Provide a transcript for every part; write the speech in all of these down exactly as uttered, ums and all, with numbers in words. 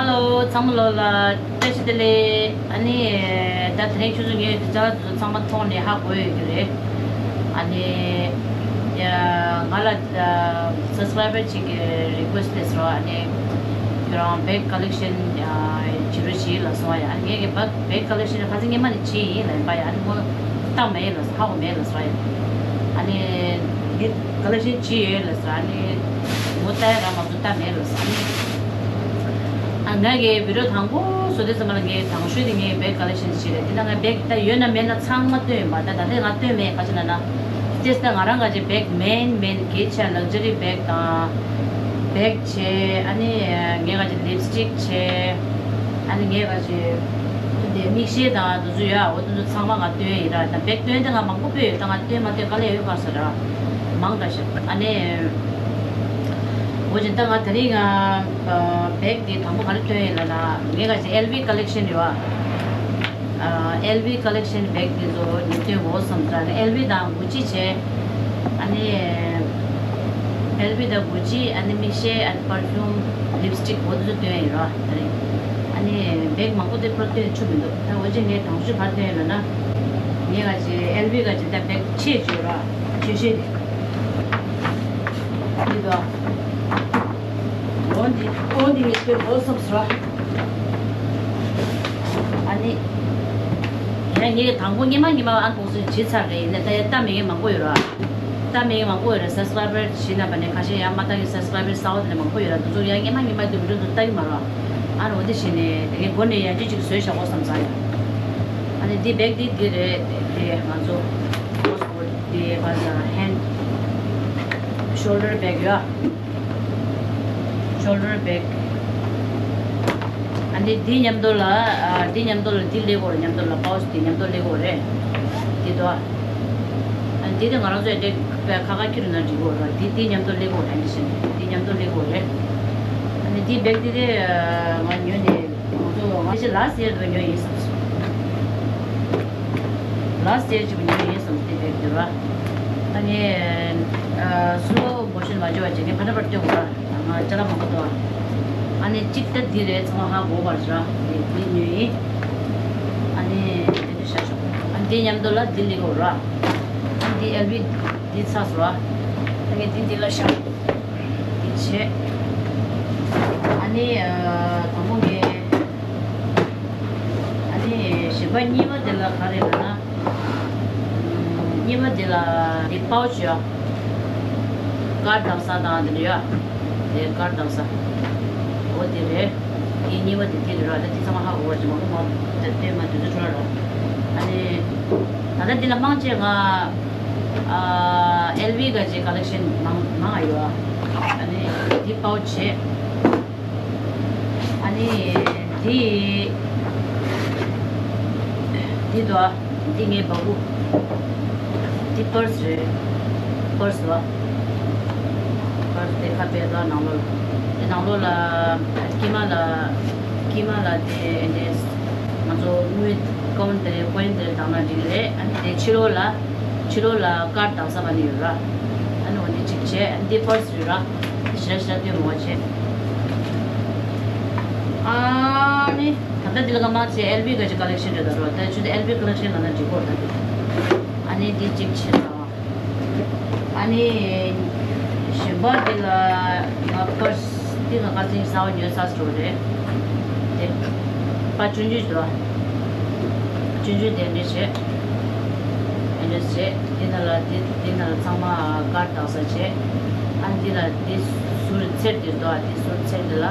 ཧེ་ལོ། ཚང་མ་ལོ་ལ་བཀྲ་ཤིས་བདེ་ལེགས། ཨ་ནི་ད་དེ་རིང་ཆུ་ཚོད་ཉི་ཤུ་རྩ་ལ་དུ་ཚང་མ་མཐོང་ནས་ཧ་གོ་ཡོད་ཀྱི་རེད། ཨ་ནི་ཡ་ང་ལ་subscriber གཅིག་གི་request དེ་སོ། ཨ་ནི་ཁྱོད་རང་bag collection བྱེད་རོགས་བྱེད་ལ་སོང་བ་ཡ། ཨ་ནི་ངས་ཀྱི་bag collection ཁ་སང་སྔོན་མ་ནས་བྱེད་ཡིན་ལ་ཡིན་པ་ཡ། ཨ་ནི་མོ་ལྟ་མེད་ལ་ཧ་གོ་མེད་ལ་སོང་བ་ཡ། ཨ་ནི་འདི་collection བྱེད་ཡོད་ལ་སོང་། ཨ་ནི་མོ་ལྟ་ཡ་ར་མ་བཟོ་ལྟ་མེད་ལ་སོང་། ཨ་ནི་ཨ་ང་གི་video དང་པོ་བཟོ་དུས་ཙམ་པ་ལ་ངས་དང་ཤོས་དེ་ངས་bag collection བྱེད་རེད། དེ་ན་ངས་bag ད་ཡོད་ན་མེད་ན་ཚང་མ་བཏོན་ཡོད་པ། ད་ད་ལྟ་ང་བཏོན་མེད། ག་ཅི་ན་ན་ཏེས་ད་ང་རང་ག་ཅི་bag main main གལ་ཆེ་luxury bag དང་bag བྱས། ཨ་ནི་ངས་ག་ཅི་lipstick བྱས། ཨ་ནི་ངས་ག་ཅི་དེ་མིག་ཤེལ་དང་དེ་ཚོ་ཡོད། འོ་དེ་ཚོ་ཚང་མ་ང་བཏོན་ཡིན་ར། ད་bag བཏོན་དེ་ང་མང་པོ་སྤོས་ཡོད། ད་ང་བཏོན་མ་བཏོན་དཀའ་ལས་ཡོད་པ་ཟེར་ར། མང་དྲགས་ཤག་ཨ་ནི་འོ་ཅི་ད་ང་དེ་རིང་ང་bag དེ་དང་པོ་ག་རེ་བཏོན་ཡིན་ལབ་ན། ངས་ག་ཅི་L V collection རེད་བ། ཨ་L V collection bag དེ་ཚོ་ངས་སྟོན་དགོས་བསམ་ཙང་ནས་L V དང་Gucci བྱས། ཨ་ནི་L V དང་Gucci ཨ་ནི་མིག་ཤེལ། ཨ་ནི་perfume, lipstick འོ་དེ་ཚོ་སྟོན་ཡིན་ར། ད་རེད། ཨ་ནི་bag མང་པོ་དེ་ཕར་སྟོན་ཆོག་མི་འདུག་ད་འོ་ཅི་ངས་དང་ཤོས་ཕར་སྟོན་ཡིན་ལབ་ན། ངས་ག་ཅི་L V ག་ཅི་ད་bag ཆེ་ཆེ་ར། ཆེ་ཆེ་དེ་འདི་དོ། འོ་འདི་འོ་འདི་ངས་སྟོན་འོ་སོབ་སོ། ཨ་ནི་ཡང་ངས་དང་པོ་སྔོན་མ་སྔོན་མ་ཨ་ནི་ཕོག་སོན་བྱེད་ཚར་རེད། ཡིན་ན་ད་ཡ་ལྟ་མེད་མཁན་མང་པོ་ཡོད་ར། ལྟ་མེད་མཁན་མང་པོ་ཡོད་ར། subscriber བྱེད་ན་པ་ནས་ཁ་ཤས་ཡང་མ་ལྟ་གི་subscriber གསར་པ་དེ་ནས་མང་པོ་ཡོད་ར། དེ་ཚོ་ཡང་སྔོན་མ་སྔོན་མ་དེ་video དེ་ལྟ་གི་མ་ར། ཨ་ནི་འོ་དེ་བྱས་ནས་དེ་གའི་སྒོ་ནས་ཡང་ཅི་ཅིག་བཟོས་བཞག་གོ་བསམ་ཚར་ཡ། ཨ་ནི་འདི་bag འདི་འདི་རེད། དེ་ང་ཚོ་འདི་ག་ས་hand shoulder bag ཡོད། shoulder bag ཨ་འདི་འདི་མཉམ་དུ་ལ། ཨ་འདི་མཉམ་དུ་ལ་འདི་སླེབས་དགོས་རེད། མཉམ་དུ་ལ་pouch འདི་མཉམ་དུ་སླེབས་དགོས་རེད། འདི་དོ། ཨ་འདི་དེ་ང་རང་ཚོ་ཡ་འདི་ཁ་ཁ་ཁྱེར་ན་འགྲིག་གོ་ར། འདི་འདི་མཉམ་དུ་སླེབས་དགོས་རེད། འདི་བཞིན་འདི་མཉམ་དུ་སླེབས་དགོས་རེད། ཨ་ནི་འདི་bag འདི་དེ་ང་ཉོས་ནས་ང་ཚོ་ང་ཚོ་last year དུ་ཉོས་ཡིན་བསམ་སོང་། last year ཅིག་ཉོས་ཡིན་བསམ་སོང་། འདི་bag འདི་ར། ཨ་ནི་slow motion མ་བྱེད་པ་བྱེད་ནས་ཕ་ན་པར་སྟོན་དགོས་ར། ང་ཅ་ལག་མང་པོ་འདུག་ཨ་ནི་གཅིག་ད་འདི་རེད། ཚང་མ་ཧ་གོ་བར་ར། འདི་འདི་ཉོས་ཡིན། ཨ་ནི་འདི་འདི་བཞག་ཆོག་ཨ་ནི་འདི་མཉམ་དུ་ལ་འདི་ལེགས་འོ་ར། ཨ་ནི་འདི་ཨེལ་བི་འདི་ཚ་སོ་ར། ཨ་ནི་འདི་འདི་ལ་བཞག་འདི་བྱས། ཨ་ནི་དང་པོ་ངས། ཨ་ནི་གཞན་པ་གཉིས་པ་དེ་ལ་ག་རེ་ལབ་ན། གཉིས་པ་དེ་ལ་དེ་པའོ་ཆི་ཡ། དཀར་དམ་ས་དང་དེ་འདྲ་ཡ། དེ་དཀར་དམ་ས། འོ་དེ་རེད། དེ་གཉིས་པ་དེ་དེ་རེད་ར། ད་དེ་ཚང་མ་ཧ་གོ་བ་ཅིག་མང་པོ་མང་དེ་དེ་མ་དུས་ཚོད་འཕྲོ་ལ་ར། ཨ་ནི་ད་ལྟ་འདི་ལ་མང་ཆེ་ང་ཨ་ཨེལ་བི་ག་ཅིག་ཀ་ལེག་ཤན་མང་མང་ཡོད། ཨ་ནི་དེ་པའོ་ཆི། ཨ་ནི་འདི་འདི་དོ། འདི་ངའི་བ་སྤུ། འདི་པར་སི་རེད། པར་སི་དོ། པར་སི་དེ་ཁ་པའི་དོ་ནང་ལོགས་ལ། དེ་ནང་ལོགས་ལ་དཀྱིལ་མ་ལ། དཀྱིལ་མ་ལ་དེ་ཨེ་འདྲས་ང་ཚོ་དངུལ་ཀོན་དེ་རེད། ཀོན་དེ་རེད་བཏང་ན་འགྲིག་རེད། ཨ་ནི་དེ་ཕྱི་ལོགས་ལ། ཕྱི་ལོགས་ལ་དཀར་དམ་ས་བ་ནི་ཡོད་ར། ཨ་ནི་འོ་འདི་གཅིག་བྱས། ཨ་ནི་འདི་པར་སི་རེད་ར། ཞེ་དྲག་ཞེ་དྲག་སྟོན་མོ་བྱས། ཨ་ནི་ད་ལྟ་འདི་ལ་ང་མ་ཚེ་ཨེལ་བི་ག་ཅིག་ཀ་ལེག་ཤན་རེད་ད་རོ། ད་ཆུ་དེ་ཨེལ་བི་ཀ་ལེག་ཤན་ལ་ན་འགྲིག་གོ་ད་དེ། ཨ་ནི་འདི་གཅིག་བྱས་དང་། ཨ་ནི་གཞན་པ་འདི་ལ་ང་པར་སི་འདི་ང་ཁ་སང་གསར་པ་ཉོས་ཚར་སོང་རེད། དེ་པ་ཆུང་ཆུང་ཞིག་འདུག་ཆུང་ཆུང་དེ་འདྲ་བྱས། དེ་འདྲ་བྱས། འདི་ནང་ལ་འདི་འདི་ནང་ལ་ཚང་མ་དཀར་དམ་ས་བྱས། ཨ་འདི་ལ་འདི་ཟུར་ཚེར་འདི་འདུག་འདི་ཟུར་ཚེར་འདི་ལ་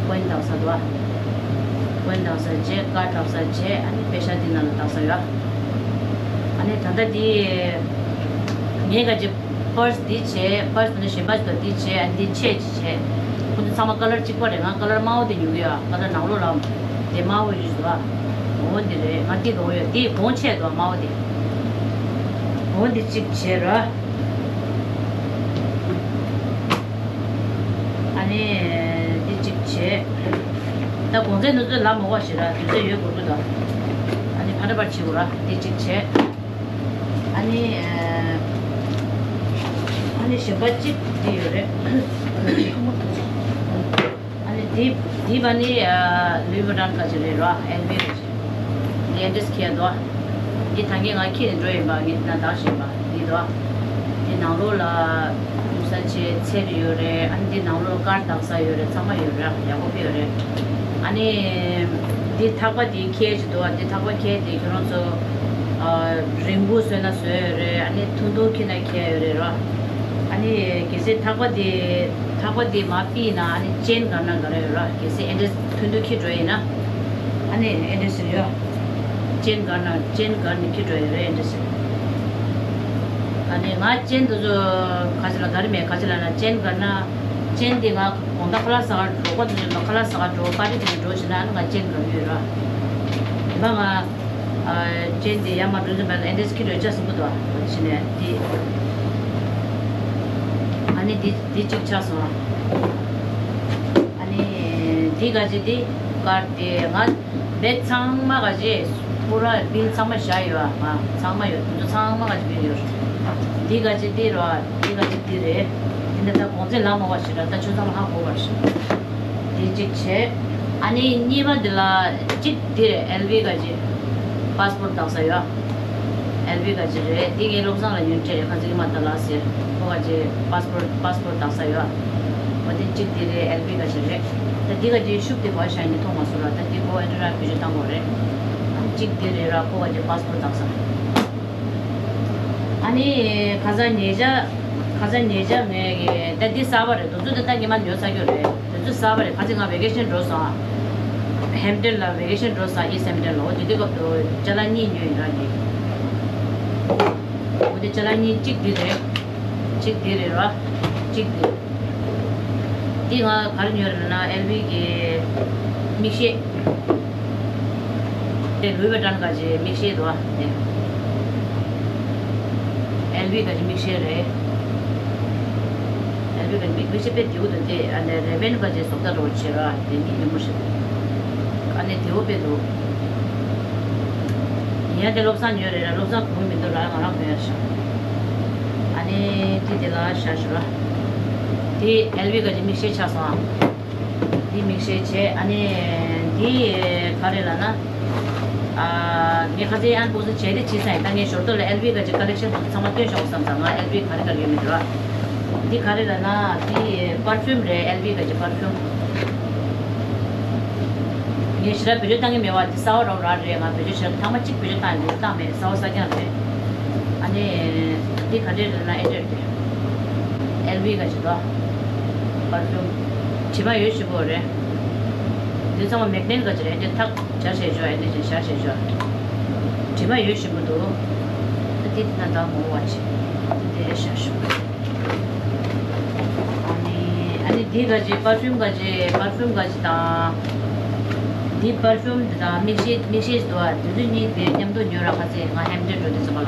ཀོན་དམ་ས་འདུག་ཀོན་དམ་ས་བྱས། དཀར་དམ་ས་བྱས། ཨ་ནི་པེ་ཤ་འདི་ནང་ལ་དམ་ས་ཡོད། ཨ་ནི་ད་ལྟ་འདི་ངས་ག་ཅི་པར་སི་འདི་བྱས། པར་སི་ནི་གཞན་པ་ཞིག་དང་འདི་བྱས། ཨ་འདི་ཆས་ཅིག་བྱས། ཁོ་ཚོ་ཚང་མ་ཀ་ལར་གཅིག་པ་རེད། ང་ཀ་ལར་དམར་པོ་དེ་ཉོ་གི་ཡོད། ཀ་ལར་ནང་ལོགས་ལ་དེ་དམར་པོ་ཡོད་ཟེར་བ། འོ་འདི་རེད། ང་འདི་གོང་ཡོད། འདི་གོང་ཆས་དོ་དམར་པོ་དེ། འོ་འདི་གཅིག་བྱས་ར། ཨ་ནི་འདི་གཅིག་བྱས། ད་གོང་ཚད་ནུ་ཚོད་ལ་མོ་བ་ཞེ་ར་དུས་ཚོད་ཡོད་དགོས་ཀྱི་འདུག་ཨ་ནི་ཕ་ར་པར་བྱེད་དགོས་ར། འདི་གཅིག་བྱས། ཨ་ནི་ཨ་ནི་གཞན་པ་གཅིག་འདི་ཡོད་རེད། ཨ་ནི་ འདི་འདི་བ་ནི་ལུའི་བུ་ཊོན་ག་ཅི་རེད་རོ། ཨེལ་བི་ག་ཅི། འདི་ཨེ་འདྲས་ཁྱེར་འདུག་འདི་ད་ངས་ང་ཁྱེར་ནས་འགྲོ་ཡིན་པ། ངས་འདི་ན་བདག་བཞིན་པ་འདི་འདུག་འདི་ནང་ལོགས་ལ་འདུག་ས་ཆེ་ཚེར་ཡོད་རེད། ཨ་ནི་འདི་ནང་ལོགས་དཀར་དག་ས་ཡོད་རེད། ཚང་མ་ཡོད་རེད། ཡག་པོ་ཡོད་རེད། ཨ་ནི་འདི་ཐག་པ་འདི་ཁྱེར་ཅིག་འདུག་འདི་ཐག་པ་ཁྱེར་དེ་ཁྱོད་རང་ཚོ་རིང་པོ་བཟོས་ན་བཟོས་ཡོད་རེད། ཨ་ནི་ཐུང་ཐུང་ཁྱེར་ན་ཁྱེར་ཡོད་རེད་རོ། ཨ་ནི་གལ་སྲིད་ཐག་པ་དེ་ཐག་པ་དེ་མ་ཕུད་ན་ཨ་ནི་ཅེན་བཀར་ན་དགའ་རེད་རོ། གལ་སྲིད་ཨེ་འདྲས་ཐུང་ཐུང་ཁྱེར་འགྲོ་ཡིན་ན་ཨ་ནི་ཨེ་འདྲས་ཟེར་ཡོད། ཅེན་བཀར་ན་ཅེན་བཀར་ནས་ཁྱེར་འགྲོ་ཡོད་རེད། ཨེ་འདྲས་ཟེར། ཨ་ནི་ང་ཅེན་དེ་ཚོ་ག་ཅི་ལ་ག་རེ་མེད། ག་ཅི་ལ་ན་ཅེན་བཀར་ན་ཅེན་དེ་ང་དགོང་དག་ཁ་ལག་ཟ་གར་འགྲོ། ཁ་ལག་ཟ་གར་འགྲོ། པར་ཊི་དེ་འགྲོ་བྱས་ན་ཨ་ནི་ང་ཅེན་བཀར་གྱི་ཡོད་རོ། ད་ང་ཅན་དེ་ཡར་མར་འགྲོ་དུས་མེད་ལ་ཨེ་འདྲས་ཁྱེར་འགྲོ་ཆ་སྲིན་པོ་འདུག་ཨ་ཕྱི་ནས་འདི། ཨ་ནི་འདི་འདི་གཅིག་ཆགས་སོང་། ཨ་ནི་འདི་ག་ཅི་འདི་དཀར་དེ་ང་བེག་ཚང་མ་ག་ཅི་པུ་ར་བིལ་ཚང་མ་བཞག་ཡོད། ང་ཚང་མ་ཡོད། དེ་ཚོ་ཚང་མ་ག་ཅི་བིལ་ཡོད། འདི་ག་ཅི་འདི་རོ། འདི་ག་ཅི་འདི་རེད། འདི་འདི་ད་གོང་ཚད་ལ་མོ་བ་ཞིག་ར། ད་ཆུ་ཚང་ལ་ཧ་གོ་བར་ཞིག་འདི་གཅིག་བྱས། ཨ་ནི་གཉིས་པ་འདི་ལ་གཅིག་འདི་རེད། ཨེལ་བི་ག་ཅི་པཱ་སི་པོར་བཏང་ས་ཡོད། ཨེལ་བི་ག་ཅི་རེད། འདི་ངའི་བློ་བཟང་ལ་ཉོས་སྤྲད་རེད། ཁ་ཚིག་མ་ལྟ་ལགས་ཟེར། ཁོ་ག་ཅི་པཱ་སི་པོར་པཱ་སི་པོར་བཏང་ས་ཡོད། འོ་འདི་གཅིག་འདི་རེད། ཨེལ་བི་ག་ཅི་རེད། ད་འདི་ག་ཅི་ཤུབས་འདི་ག་ཤ་ཡིན་འདི་མཐོང་མ་སོང་ར། ད་འདི་ཁོ་ཨེ་འདྲ་ར་བེད་སྤྱོད་བཏང་དགོས་རེད། ཨ་ནི་གཅིག་འདི་རེད་ར། ཁོ་ག་ཅི་པཱ་སི་པོར་བཏང་ས། ཨ་ནི་ཁ་སང་ཉེ་ཆར་ཁ་སང་ཉེ་ཆར་ངས་ཀྱི་ད་འདི་གསར་པ་རེད། དུས་ཚོད་འདི་ད་ཉི་མ་ཉོ་ཚར་རྒྱུ་རེད། དུས་ཚོད་གསར་པ་རེད། ཁ་སང་ང་ཝེ་ཀེ་ཤན་འགྲོ་སོང་། ཧེམ་ཊོན་ལ་ཝེ་ཀེ་ཤན་འགྲོ་སོང་། ཨི་སི་ཧེམ་ཊོན་ལ། འོ་དེ་དུས་སྐབས་སུ་ཅ་ལག་གཉིས་ཉོས་ཡིན་ར་ངས། འོ་དེ་ཅ་ལག་གཉིས་གཅིག་འདི་རེད། གཅིག་འདི་རེད་ར། གཅིག་འདི། འདི་ང་ག་རེ་ཉོས་རེད་ན་ཨེལ་བི་གི་མིག་ཤེལ། དེ་ལུའི་ཝེ་ཊོན་ག་ཅི་མིག་ཤེལ་འདུག་ཨ། དེ་ཨེལ་བི་ག་ཅི་མིག་ཤེལ་རེད། ཨེལ་བི་ག་ཅི་མིག་མིག་ཤེལ་དཔེ་བདེ་པོ་འདུག་དེ་ཨ་ནི་རེ་བན་ག་ཅི་བཟོ་ལྟ་འདྲ་བོ་བྱེད་ར། དེ་གཉིས་ཉོ་མོ་ཞིག་ཨ་ནི་བདེ་པོ་དཔེ་འདུག་ཡིན་ཡང་དེ་བློ་བཟང་ཉོས་རེད་ར། བློ་བཟང་གོང་མི་འདུག་ར། ང་རང་གོན་ཡ་ཤག་ཨ་ནི་དེ་དེ་ལ་བཞག་ཞུ་ར། དེ་ཨེལ་བི་ག་ཅི་མིག་ཤེལ་ཆགས་སོང་ཨ། འདི་མིག་ཤེལ་བྱས། ཨ་ནི་འདི་ག་རེ་ལབ་ན། ཨ། ངས་ཁ་སང་ཨན་བོག་སིང་བྱས་ཏེ་ཕྱིན་ཚར་ཡིན། ད་ངས་ཞོར་དུ་ལ་ཨེལ་བི་ག་ཅི་ཀ་ལེག་ཤན་ཚང་མ་སྟོན་ཤོག་བསམ་ཙང་། ང་ཨེལ་བི་ག་རེ་ག་རེ་ཡོད་མེད་ར། འདི་ག་རེ་ལབ་ན་འདི་པར་ཕིའུམ་རེད། ཨེལ་བི་ག་ཅི་པར་ཕིའུམ། ངས་ཞེ་དྲག་བེད་སྤྱོད་བཏང་གི་མེད་པ། འདི་གསར་པ་རང་རང་རེད། ང་བེད་སྤྱོད་ཞེ་དྲག་ཐེངས་མ་གཅིག་བེད་སྤྱོད་བཏང་ཡིན། བེད་སྤྱོད་བཏང་མེད། གསར་པ་གསར་རྐྱང་རེད། ཨ་ནི་འདི་ག་འདྲས་རེད་ན་ཨེ་འདྲས་རེད། ཨེལ་བི་ག་ཅི་དོ། པར་ཕིའུམ། དྲི་མ་ཡོད་ཞེ་པོ་རེད། འདི་ཚང་མ་མེག་ནེཊ་ག་ཅི་རེད། འདི་ཐག་སྦྱར་བྱས་ཆོག་ཨེ་འདི་ཅིག་སྦྱར་བྱས་ཆོག་དྲི་མ་ཡོད་ཞེ་པོ་འདུག་འདི་ན་ད་མོ་བ་ཅི། འདི་ཨེ་བཞག་ཞུ། ཨ་ནི་ཨ་ནི་འདི་ག་ཅི་པར་ཕིའུམ་ག་ཅི་པར་ཕིའུམ་ག་ཅི་དང་། འདི་པར་ཕིའུམ་འདི་དང་མིག་ཤེལ་མིག་ཤེལ་འདུག་ཨ། འདི་ཚོ་གཉིས་དེ་མཉམ་དུ་ཉོས་ར། ཁ་སང་ང་ཧེམ་ཊོན་འགྲོ་དུས་ཙམ་པ་ལ།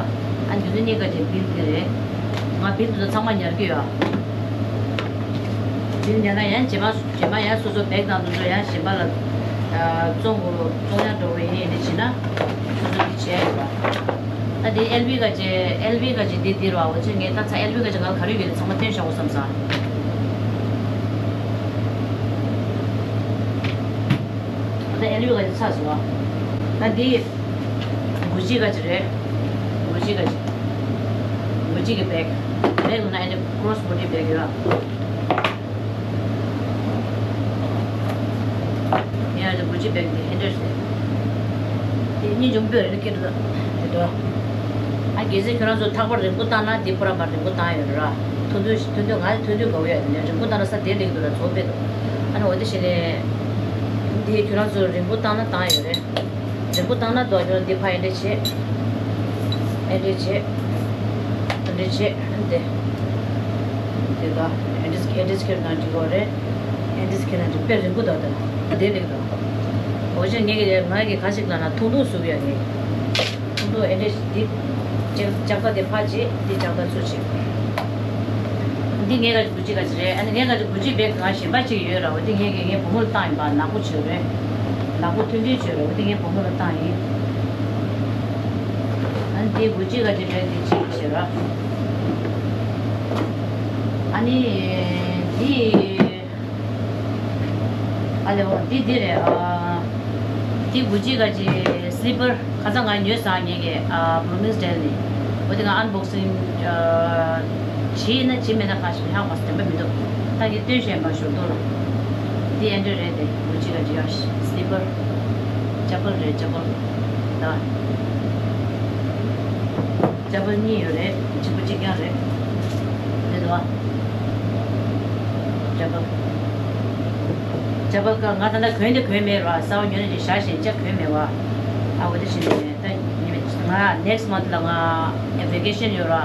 ཨ་འདི་ཚོ་གཉིས་ག་ཅི་བིལ་འདི་རེད། ང་བིལ་འདི་ཚོ་ཚང་མ་ཉར་གི་ཡོད་ཨ། བིལ་ཉར་ན་ཡང་རྗེས་མ། རྗེས་མ་ཡང་སོ་སོ་བེག་དང་དེ་ཚོ་ཡང་གཞན་པ་ལ་བཙོང་དགོས། བཙོང་ཡག་འགྲོ་གི་ཡིན་ནི་བྱས་ན་སོ་སོ་འདི་བྱས་ཡོད་པ། ད་འདི་ཨེལ་བི་ག་ཅི་ཨེལ་བི་ག་ཅི་འདི་འདིར་བ། འོ་ཅི་ངས་ད་ཚ་ཨེལ་བི་ག་ཅི་ང་ལ་ག་རེ་ཡོད་ཚང་མ་སྟོན་བཞག་གོ་བསམ་ས། ད་ཨེལ་བི་ག་ཅི་ཚ་སོང་བ། ད་འདི་གུ་ཅི་ག་ཅི་རེད། གུ་ཅི་ག་ཅི། གུ་ཅི་གི་བེག། བེག་ལ་ན་ཨེ་འདི་ཀོ་རོ་སི་བོ་ཌི་བེག་ཡོད། ཡ་ཡ་གུ་ཅི་བེག་འདི་ཧེ་འདྲ་རེད། དེ་གཉིས་འཇོམས་པོ་རེད་སྐད་འདུག་དེ་འདྲ། ཨ་གལ་སྲིད་ཁྱོད་རང་ཚོ་ཐག་པ་རིང་པོ་བཏང་ན་འདི་པུ་ར་མ་རིང་པོ་བཏང་ཡོད་ར། ཐུང་ཐུང་ཐུང་ཐུང་ང་ཐུང་ཐུང་དགའ་བོ་ཡོད་ནས་རིང་པོ་བཏང་ན་ས་དེ་ལེགས་འདུག་ར་ཚོ་པེ་འདུག་ཨ་ནི་འོ་དེ་བྱས་ནས་འདི་ཁྱོད་རང་ཚོ་རིང་པོ་བཏང་ན་བཏང་ཡོད་རེད། རིང་པོ་བཏང་ན་རྡོ་རྗོ་འདི་ཕ་ཨེ་འདྲས་བྱེད། ཨེ་འདྲས་བྱེད། ཨེ་འདྲས་བྱེད་འདི། འདི་ག་ཨེ་འདྲས་ཨེ་འདྲས་ཁྱེར་ན་འགྲིག་གོ་རེད། ཨེ་འདྲས་ཁྱེར་ན་འགྲིག་དཔེ་རིང་པོ་འདུག་ད་དེ་ལེགས་འདུག་འོ་ཅན་ངས་ཀྱི་ང་གི་ག་ཞིག་ལ་ན་ཐུང་ཐུང་བཟོ་གི་ཡོད་ངས། ཐུང་ཐུང་ཨེ་འདྲས་འདི་ལྕགས་ལྕགས་རྟ་དེ་ཕ་བྱེད། འདི་ལྕགས་རྟ་ཚུར་བྱེད། འདི་ངས་ག་གུ་ཅི་ག་ཅི་རེད། ཨ་ནི་ངས་ག་ཅི་གུ་ཅི་བེག་ང་གཞན་པ་ཅིག་ཡོད་ར། འོ་དེ་ངས་ཀྱི་ངའི་བུ་མོ་ལ་བཏང་ཡིན་པ། ནག་པོ་བྱོས་རེད། ནག་པོ་ཐུང་ཐུང་བྱོས་རེད། འོ་དེ་ངའི་བུ་མོ་ལ་བཏང་ཡིན། ཨ་ནི་དེ་གུ་ཅི་ག་ཅི་རེད། དེ་ཅིག་བྱེད་ར། ཨ་ནི་དེ། ཨ་ལེ་འོ་འདི་འདི་རེད། ཨ་འདི་གུ་ཅི་ག་ཅི་སི་ལི་པར་ཁ་སང་ང་ཉོས་ས་ངེད་ཀྱི་ཨ་བྷུ་རོ་མིང་སི་ཌེ་ལི་ནས། འོ་དེ་ང་ཨན་བོག་སིང་ཨ་བྱས་ན་བྱས་མེད་ན་ཁ་ཞིག་ཧ་གོ་ས་དེ་འདྲ་མི་འདུག་ད་ངས་སྟོན་བཤད་མ་ཞོར་དུ་ལ། འདི་ཨེ་འདྲ་རེད་དེ་གུ་ཅི་ག་ཅི་ཡ་སི་ལི་པར་ཅ་པལ་རེད། ཅ་པལ་ད། ཅ་པལ་གཉིས་ཡོད་རེད། གཅིག་པ་གཅིག་རྐྱང་རེད། དེ་དོ། ཅ་པལ། ཅ་པལ་ཀ་ང་ད་ལྟ་གོན་དེ་གོན་མེད་ར། གསར་པ་ཉོས་ནས་ཅིག་བཞག་བཞིན་ཅ་གོན་མེད་བ། ཨ་འོ་དེ་བཞིན་ནས་ད་ཉི་མ་ང་next month་ལ་ང་ཝེ་ཀེ་ཤན་ཡོད་ར།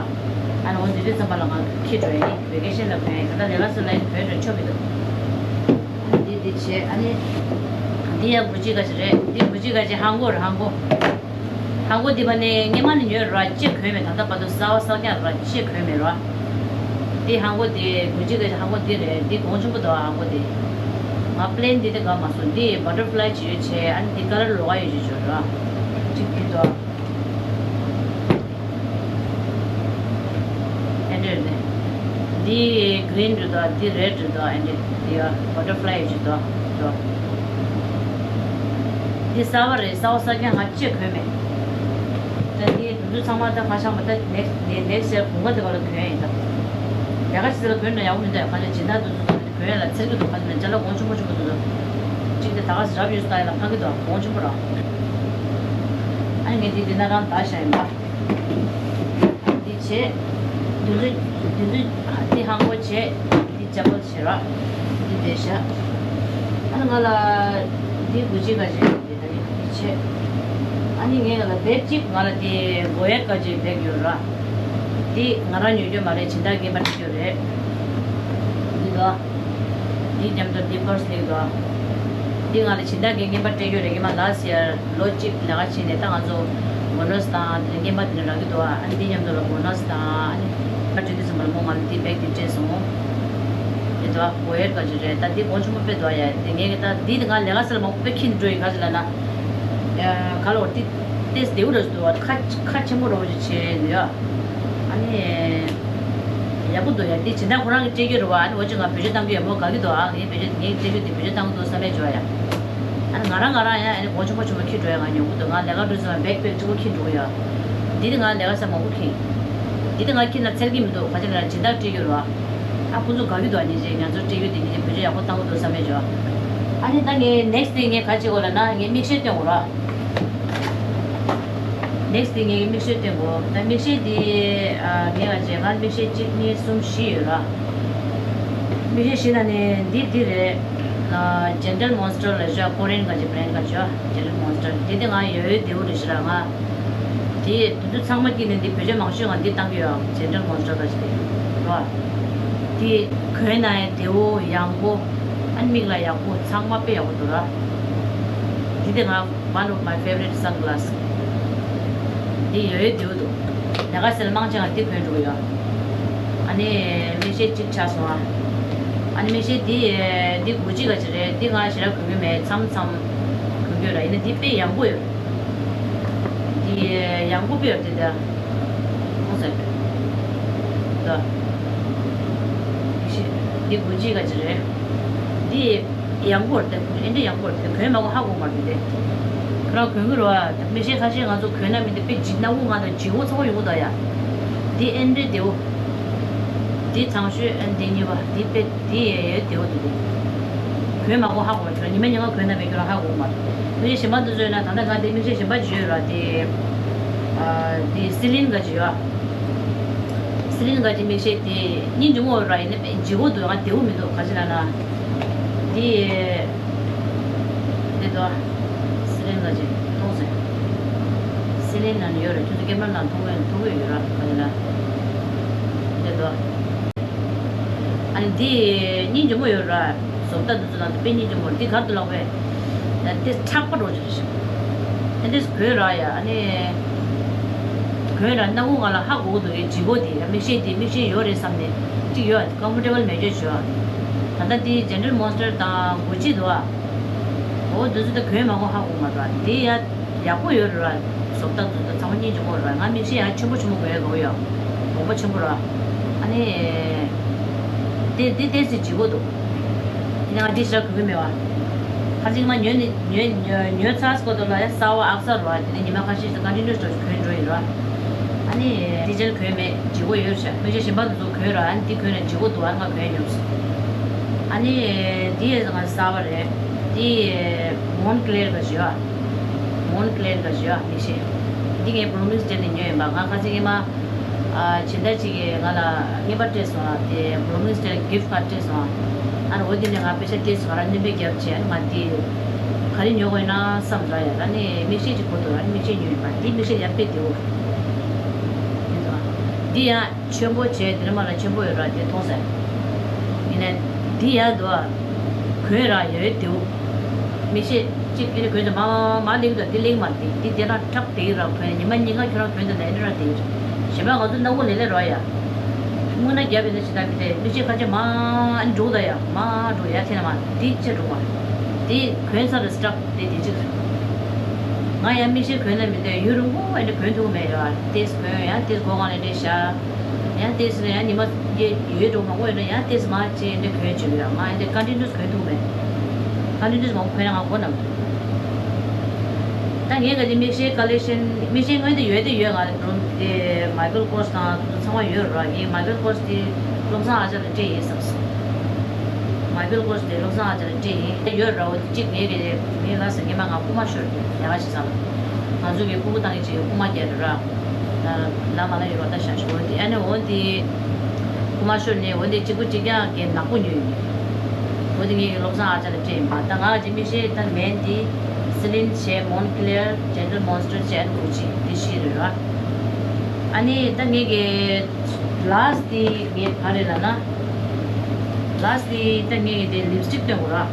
ཨ་ནི་འོ་དེ་དུས་ཙམ་པ་ལ་ང་ཁྱེར་འགྲོ་ཡིན། ཝེ་ཀེ་ཤན་ལ་གོན་ཡིན། ད་ལྟ་ལས་ཀ་ཚོ་ལ་ཡིན་གོན་འགྲོ་ཆོག་མི་འདུག་འདི་འདི་བྱས་ཨ་ནི། འདི་ཡང་གུ་ཅི་ག་ཅི་རེད། འདི་གུ་ཅི་ག་ཅི་ཧང་གོ་རེད། ཧང་གོ། ཧང་གོ་འདི་པ་ནི་སྔན་མ་ནས་ཉོས་ར། ཅི་གོན་མེད། ད་ལྟ་བར་དུ་གསར་པ་གསར་རྐྱང་ར། ཅི་གོན་མེད་ར། འདི་ཧང་གོ་འདི་གུ་ཅི་ག་ཅི་ཧང་གོ་འདི་རེད། འདི་གོང་ཆེན་པོ་འདུག་ཧང་གོ་འདི། ང་པི་ལེན་འདི་དེ་དགའ་མ་སོང་། འདི་བ་ཊར་ཕ་ལའི་ཅིག་ཡོད་བྱས། ཨ་ནི་འདི་ཀ་ལར་ལོགས་ཀ་ཡོད་ཅིག་བྱོས་ར། གཅིག་འདི་འདུག་ཨེ་འདྲ་རེད། འདི་གི་རིན་རེད་དོ། འདི་རེད་རེད་དོ། ཨེ་འདྲ་འདི་ཡ་བ་ཊར་ཕ་ལའི་ཡོད་ཅིག་འདུག་འདུག་འདི་གསར་པ་རེད། གསར་པ་གསར་རྐྱང་ང་ཅི་གོན་མེད། ད་འདི་དུས་ཚོད་ཚང་མ་ད་ཁ་ཤང་མ་ད་next next year་དགུན་ཁ་དེ་ག་ལ་གོན་ཡིན་ད། ལས་ཀ་ཅི་ཟེར་ལ་གོན་ན་ཡག་པོ་མི་འདུག་ཁ་ཤང་སྦྱིན་བདག་དུས་ཚོད་གོན་ཡ་ལ་འཚེར་གི་འདུག་ཁ་ཤང་ཅ་ལག་གོང་ཆེན་པོ་ཆེན་པོ་འདུག་གཅིག་དེ་ད་ག་ཟེ་རབ་ཡོད་ས་ད་ཡ་ལ་ཕངས་གི་འདུག་གོང་ཆེན་པོ་ར། ཨ་ནི་ངས་འདི་འདི་ན་རང་ད་བཞག་ཡིན་པ། འདི་བྱས། འདི་ཚོ་འདི་ཚོ་འདི་ཧང་གོ་བྱས། འདི་ཅ་པལ་བྱས་ར། འདི་བསྡད་བཞག་ཨ་ནི་ང་ལ་འདི་གུ་ཅི་ག་ཅི་འདི་ད་ནི་འདི་བྱས། ཨ་ནི་ངས་ང་ལ་བེག་གཅིག་ང་ལ་འདི་གོ་ཡར་ག་ཅི་བེག་ཡོད་ར། འདི་ང་རང་ཉོས་རྒྱུ་མ་རེད། སྦྱིན་བདག་རྒན་པ་སྤྲད་རྒྱུ་རེད། འདི་ལ། འདི་མཉམ་དུ་འདི་པར་སི་ལེགས་དོ། འདི་ང་ལ་སྦྱིན་བདག་གིས་རྔན་པ་སྤྲད་རྒྱུ་རེད། རྔན་པ་ལ་སི་ཡར་ལོ་གཅིག་ལས་ཀ་བྱས་ནས་ད་ང་ཚོ་བོ་ནས་དང་དེ་ནས་རྔན་པ་དེ་འདྲ་རག་གི་འདུག་ཨ་ནི་འདི་མཉམ་དུ་ལ་བོ་ནས་དང་ཨ་ནི་ཕར་འགྲོ་དུས་ཙམ་པ་ལ་མོ་ང་ལ་འདི་བེག་དེ་སྤྲད་སོང་། དེ་འདུག་གོ་ཡར་ག་ཅི་རེད། ད་འདི་གོང་ཆེན་པོ་དཔེ་འདུག་ཡ། དེ་ངས་ད་འདི་ང་ལས་ཀ་ས་ལ་མང་པོ་དཔེ་ཁྱིན་འགྲོ་ཡི། ག་ཅི་ལ་ན་ག་ལ་འོ་དེ་ཏེས་དེའུ་ར་འདུག་ཁ་ཁ་ཆེན་པོ་ར་བ་ཅིག་བྱས་འདུག་ཡ། ཨ་ནི། ཡག་པོ་འདུག་ཡ། འདི་སྦྱིན་བདག་ཁོ་རང་གིས་སྤྲད་རྒྱུ་རེད་བ། ཨ་ནི་འོ་ཅིག་ང་བེད་སྤྱོད་བཏང་གི་ཡོད། མོ་དགའ་གི་འདུག་ཨ་ངས་བེད་སྤྱོད་ངས་སྤྲད་རྒྱུ་འདི་བེད་སྤྱོད་བཏང་གི་འདུག་བསམ་པའི་འཇོག་ཡ། ཨ་ནི་ང་རང་ང་རང་ཡ་ཨ་ནི་གོང་ཆེན་པོ་ཆེན་པོ་ཁྱེར་འགྲོ་ཡ་ང་ཉོ་གི་འདུག་ང་ལས་ཀ་འགྲོ་ཙམ་བེག་པེག་གཅིག་པོ་ཁྱེར་འགྲོ་གི་ཡ། འདི་ནི་ང་ལས་ཀ་ས་མང་པོ་ཁྱེར། འདི་ནི་ང་ཁྱེར་ན་འཚེར་གི་མི་འདུག་ག་ཅི་ལ་སྦྱིན་བདག་སྤྲད་རྒྱུ་རེད་བ། ཨ་ཁོ་ཚོ་དགའ་གི་འདུག་ཨ་ནི་ཅེ་ང་ཚོ་སྤྲད་རྒྱུ་འདི་ཉིད་བེད་སྤྱོད་ཡག་པོ་བཏང་གི་འདུག་བསམ་པའི་འཇོག་ཨ་ནི་ད་ངས་ནེག་སི་ཊི་ངས་ག་ཅི་དགོས་ལ་ན་ངས་མིག་ཤེལ་སྟོན་དགོས་ར། ནེག་སི་ཊི་དེ་ངའི་མིག་ཤེལ་སྟོན་དགོས། ད་མིག་ཤེལ་དེ་ཨ་ངས་ང་རྗེས་ཁ་མིག་ཤེལ་གཅིག་གཉིས་གསུམ་བཞི་ཡོད་ར། མིག་ཤེལ་བཞི་ནང་ནས་འདི་འདི་རེད། ཨ་Gentle Monster་ལ་ཞུ་ཨ། ཀོ་རི་ཡན་ག་ཅི་བྷི་རེན་ག་ཅི་ཨ། Gentle Monster་འདི་དེ་ང་ཡོད་ཡོད་བདེ་བོ་རེད་ཤི་ར། ང་དེ་དུས་ཚོད་ཚང་མ་སྐྱིད་ནས་འདི་བེད་སྤྱོད་མང་ཤོས་ང་འདི་བཏང་གི་ཡོད་ཨ། Gentle Monster་ག་ཅི་དེ་ར། དེ་གོན་ན་ཡང་བདེ་བོ་ཡང་པོ་ཨ་ནི་མིག་ལ་ཡག་པོ་ཚང་མ་དཔེ་ཡག་པོ་འདུག་ར། འདི་དེ་ང་One of my favorite sunglass། འདི་ཡོད་ཡོད་འདུག་འདུག་ལས་ཀ་ཟེར་མང་ཆེ་བ་འདི་གོན་འགྲོ་གི་ཡོད། ཨ་ནི་མིག་ཤེལ་གཅིག་ཆག་སོང་ཨ། ཨ་ནི་མིག་ཤེལ་འདི་འདི་གུ་ཅི་ག་ཅི་རེད། འདི་ང་ཞེ་དྲག་གོན་གི་མེད། མཚམས་མཚམས་གོན་གི་ཡོད་ར། ཡིན་ན་འདི་དཔེ་ཡང་པོ་ཡོད། འདི་ཡང་པོ་དཔེ་ཡོད་འདི་ད། ཁོང་ཟེར། ད། མིག་ཤེལ་འདི་གུ་ཅི་ག་ཅི་རེད། འདི། ཡང་པོ་རེད་དེ། ཨེ་འདྲ་ཡང་པོ་རེད་དེ། གོན་མ་གོ་ཧ་གོ་མ་རེད་དེ། ཁོ་རང་གོན་གི་རེད་བ། མིག་ཤེལ་ཁ་ཤས་ང་ཚོ་གོན་ན་མི་འདི་དཔེ་ལྗིད་ནག་པོ་ང་དང་ལྗིད་པོ་ཚ་པོ་ཡོང་གི་འདུག་ཡ། འདི་ཨེ་འདྲའི་བདེ་བོ། འདི་ཚང་ཤོས་ཨེ་འདི་གཉིས་པ་འདི་དཔེ་འདི་ཡ་ཡ་བདེ་བོ་འདུག་དེ། གོན་མ་གོ་ཧ་གོ་མ་རེད། ཉི་མ་ཉི་མ་གོན་ན་མེད་ཁྱོད་རང་ཧ་གོ་མ་རེད། མིག་ཤེལ་གཞན་པ་འདི་ཚོ་ཡོད་ན་ད་ལྟ་ང་འདི་མིག་ཤེལ་གཞན་པ་ཅིག་ཡོད་ར། དེ་ཨ་འདི་སི་ལིན་ག་ཅིག་ཡོད་ཨ། སི་ལིན་ག་ཅིག་མིག་ཤེལ་དེ་སྙིང་རྗེ་མོ་ཡོད་ར། ཡིན་ན་དཔེ་ལྗིད་པོ་འདུག་ང་བདེ་བོ་མི་འདུག་ག་ཅི་ལབ་ན། འདི། འདི་དོ། སི་ལིན་ག་ཅིག་གཏོང་ཟེར། སི་ལིན་ནང་ཡོད་རེད། ཁྱོད་ཚོ་ཀེམ་ར་ནང་མཐོང་གི་མཐོང་གི་ཡོད་ར། ག་ཅི་ན། འདི་དོ། ཨ་ནི་འདི་སྙིང་རྗེ་མོ་ཡོད་ར། བཟོ་ལྟ་འདི་ཚོ་ནང་དུ་དཔེ་སྙིང་རྗེ་མོ་རེད། འདི་ག་རེ་འདུག་ལབ་པས། ད་འདི་ཁྲག་པ་འགྲོ་ཅིག་རེད། ཨ་འདི་གོན་ར་ཡ། ཨ་ནི། གོན་ར་སྣ་ཁུག་ང་ལ་ཧ་གོ་གི་འདུག་གས། ལྗིད་པོ་དེ་མིག་ཤེལ་དེ་མིག་ཤེལ་ཡོད་རེད་བསམ་ནས་གཅིག་ཡོད་ཀམ་ཕོར་ཊེ་བལ་མེད་ཅོ་ཞུ། ད་ལྟ་དེ་Gentle Monster་དང་Gucci་འདུག་ཨ། འོ་འདི་ཚོ་ད་གོན་མ་གོ་ཧ་གོ་མ་འདུག་ཨ། དེ་ཡ་ཡག་པོ་ཡོད་རེད་བ། བཟོ་ལྟ་འདི་ཚོ་ཚང་མ་སྙིང་རྗེ་མོ་རེད་བ། ང་མིག་ཤེལ་ཡང་ཆེན་པོ་ཆེན་པོ་གོན་ཡ་གོ་ཡ། དགོངས་པ་ཆེན་པོ་རེད་བ། ཨ་ནི། དེ་དེ་ཏོག་ཙམ་ལྗིད་པོ་འདུག་ཡིན་ནའང་དེ་ཞེ་དྲག་གོན་གི་མེད་བ། ཁ་ཅིག་མ་ཉོས་ནི་ཉོས་ཉོས་ཉོས་ཚར་སྐོར་དུ་ལ་ཡ་གསར་བ་ཨག་གསར་རོ། དེ་ནས་ཉི་མ་ཁ་ཤས་ཤིག་ཀོན་ཊི་ནིའུ་སི་གོན་འགྲོ་ཡིན་རོ། ཨ་ནི་དེ་རྗེས་གོན་མེད་བརྗེ་པོ་ཡོད་ཤག་མིག་ཤེལ་གཞན་པ་དེ་ཚོ་གོན་རོ། ཨ་ནི་དེ་གོན་ནས་བརྗེ་པོ་འདུག་ཨ་ནི་ང་གོན་ཡོང་སོང་། ཨ་ནི་དེ་ཡས་ང་གསར་བ་རེད། དེ་མོན་ཀླེར་ག་ཞུ་ཨ། མོན་ཀླེར་ག་ཞུ་ཨ་མིག་ཤེལ། འདི་ངས་བྷོ་རོ་མིལ་སི་ཊེལ་ནས་ཉོས་ཡིན་པ། ང་ཁ་སང་ཉི་མ་ཨ་སྦྱིན་བདག་ཅིག་གིས་ང་ལ་རྔན་པ་སྤྲད་སོང་། དེ་བྷོ་རོ་མིལ་སི་ཊེལ་གིཕ་ཊི་ཀར་སྤྲད་སོང་། ཨ་ནི་འོ་དེ་ནས་ང་པེ་ཤ་སྤྲད་སོང་། ང་རང་སྣོན་པ་བརྒྱབ་བྱས། ཨ་ནི་ང་དེ་ག་རེ་ཉོ་དགོས་ཡིན་ན་བསམ་ར་ཡ། ཨ་ནི་མིག་ཤེལ་ཅིག་གོ་འདུག་ཨ་ནི་མིག་ཤེལ་ཉོས་ཡིན་པ། དེ་མིག་ཤེལ་ཡ་དཔེ་བདེ་བོ་འདུག་འདི་ཡང་ཆེན་པོ་བྱས། དེ་རིང་མ་ལ་ཆེན་པོ་ཡོད་ར། དེ་མཐོང་ཟེར། ཡིན་ནའི་འདི་ཡ་འདུག་ཨ། གོན་ར་ཡོད་བདེའུ། མིག་ཤེལ་གཅིག་ཨེ་ནི་གོན་ཚེ་མ་མ་ལེགས་འདུག་འདི་ལེགས་མ་རེད། འདི་དེ་ན་ཁྲག་དེ་ར་གོན། ཉི་མ་གཉིས་ཀ་ཁྱོད་རང་གོན་ཚེ་ལ་ཨེ་ནི་ར་དེ་རེད། གཞན་པ་ང་ཚོ་སྣ་ཁུག་ལེ་ལེ་རོ་ཡ། དངོས་གནས་རྒྱབ་ཡིན་ན་ཇི་ལྟར་མི་དེ་མིག་ཤེལ་ཁ་ཆེ་མ་འགྲོ་ད་ཡ། མ་འགྲོ་ཡ་ཐེ་ན་མ་འདི་ཆེ་འགྲོ་བ། འདི་གོན་ཚར་རེད་སྐྲག་དེ་དེ་གཅིག་རེད། ང་ཡང་མིག་ཤེལ་གོན་ན་མི་འདོད། ཡུན་རིང་པོ་ཨེ་འདྲ་གོན་ཐུབ་མེད་ཡོད། ཏེས་གོན་ཡང་ཏེས་སྒོ་ཁང་ལ་འདྲེ་བཞག་ཡང་ཏེས་ནས་ཡང་ཉི་མ་ཡོད་འགྲོ་མང་པོ་ཡོད་ན་ཡང་ཏེས་མ་བྱེད་ཨེ་འདྲ་གོན་བྱེད་ཡོད། ང་ཨེ་འདྲ་ཀོན་ཊི་ནུ་སི་གོན་ཐུབ་མེད། ཀོན་ཊི་ནུ་སི་མང་པོ་གོན་ན་ང་མགོ་ན་མི་འདུག་ད་ངས་ག་ཅིག་མིག་ཤེལ་ཀོ་ལེག་ཤན། མིག་ཤེལ་དངོས་དེ་ཡོད་དེ་ཡོད། ང་ལ་རུམ་དེ་མའི་ཀལ་ཀོར་སི་དང་དེ་ཚོ་ཚང་མ་ཡོད་ར། ངས་མའི་ཀལ་ཀོར་སི་དེ་བློ་བཟང་ཨ་ཅག་ལ་སྤྲད་ཡིན་བསམ་སོང་། མའི་ཀལ་ཀོར་སི་དེ་བློ་བཟང་ཨ་ཅག་ལ་སྤྲད་ཡིན། ཡོད་ར། འོ་དེ་གཅིག་ངས་གི་ངས་ལ་ཟེར་ངས་མ་ང་རྐུ་མ་ཤོར་ཡ་ག་ཞིག་ཟ་ལ། ང་ཚོ་གི་རྐུ་མ་བཏང་གི་ཅིག་རྐུ་མ་རྒྱག་ར། ལ་མ་ལ་ཡོད་ར་ད་ཤ་ཤོ་འོ་དེ་ཨ་ནི་འོ་དེ་རྐུ་མ་ཤོར་ནས་འོ་དེ་གཅིག་པུ་གཅིག་རྐྱང་གི་ནག་པོ་ཉོས་ཡིན། འོ་དེ་ངས་གི་བློ་བཟང་ཨ་ཅག་ལ་སྤྲད་ཡིན་པ། ད་ང་གི་མིག་ཤེལ་ད་མེན་དེ་སི་ལིན་བྱས། མོན་ཀླེར། ཇེན་ཊལ་མོན་སི་ཊར་བྱས། ཨ་ནི་གུ་ཅི་དེ་བཞི་རེད་ར། ཨ་ནི་ད་ངས་གི་ལཱ་སི་ཊི་དེ་ངས་ག་རེ་ལབ་ན། ལཱ་སི་ཊི་དེ་ད་ངས་དེ་ལིབ་སི་ཊིག་སྟོན་དགོས་ར།